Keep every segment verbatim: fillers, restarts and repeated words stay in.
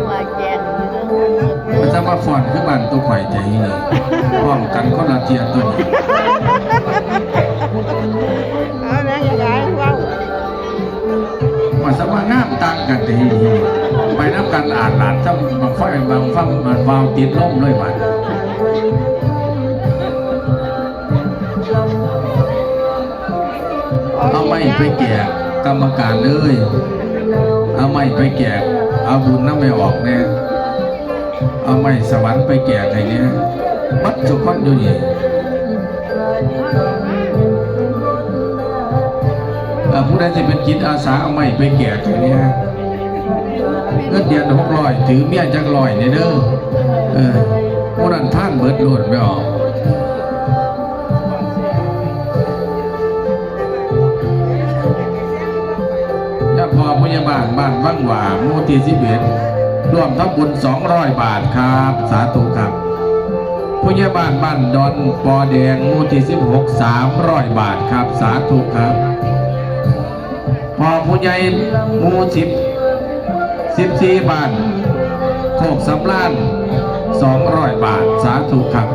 ว่าแกง มันจะมาฟ้อนคือบ้านตัวข่อยใจนี่ พร้อมกันคนละเทียตัวนี้ เอานะ อย่าย้ายเว้า มันสามารถงามต่างกันดี ไปนำกันอาดหลาดซ้ำบั้งไฟบั้งฟังมันวาวติดลมเลยบัด เอาไม้ไปแจกกรรมการเลย เอาไม้ไปแจก เอาบุญนำแม่ออกแน่ เอาไม้สวรรค์ไปแจกให้แน่ บัดสุคนอยู่นี่ เอ่อ ผู้ใดสิเป็นจิตอาสาเอาไม้ไปแจกให้แน่ เงินเดือนหกร้อย ถือเมียจักร้อยเนี่ยเด้อ เออ ผู้นั้นท่านเบิดโลดไปออก เจ้าพ่อพยาบาลบ้านวังหว่า หมู่ที่สิบเอ็ด ร่วมทำบุญสองร้อยบาทครับ สาธุครับ พยาบาลบ้านดอนปอแดง หมู่ที่สิบหก สามร้อยบาทครับ สาธุครับ พ่อผู้ใหญ่หมู่สิบ สิบสี่ บ้านโคกสำราญ สองร้อยบาท สาธุครับ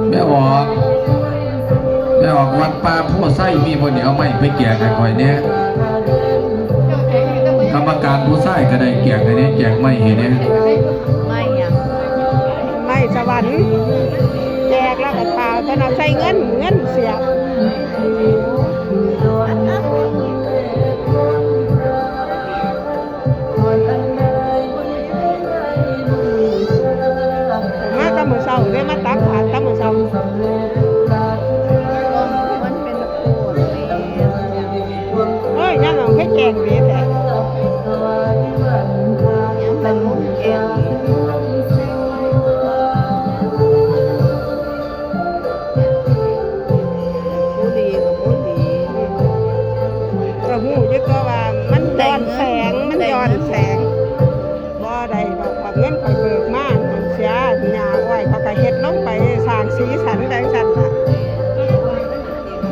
แม่ออก แม่ออกวัดป่าโพธิ์ไซมีบ่เนี่ย เอาไม้ไปแจกให้ข่อยแน่ กรรมการผู้ชายก็ได้แจกให้แน่ แจกไม้ให้แน่ ไม่หยัง ไม่สวรรค์ แจกแล้วก็ทาเพิ่นเอาใส่เงิน เงินเสียบ มาแต่มื้อเช้าเด้ มาตักบาตรแต่มื้อเช้า มันเป็นโคตรเลย โอ้ย ย่าหนองคือแกงดีแท้ ยังเป็นมุกแกง ผู้ดีกับผู้ดี ก็ฮู้อยู่ตัวว่ามันย้อนแสง มันย้อนแสง บ่ได้ดอก บักเงินข่อยเบิกมา เสียหญ้าอ้อยเขาก็เฮ็ดลงไปสร้างสีสันจั่งซั้นล่ะ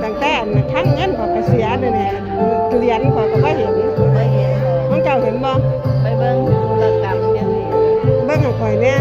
ตั้งแต่อันทั้งเงินข่อยก็เสียนี่แหละ เหรียญข่อยก็บ่เห็น บ่เห็นดอก ของเจ้าเห็นบ่ ไปเบิ่งธุรกรรมจั่งซี้ เบิ่งให้ข่อยแหน่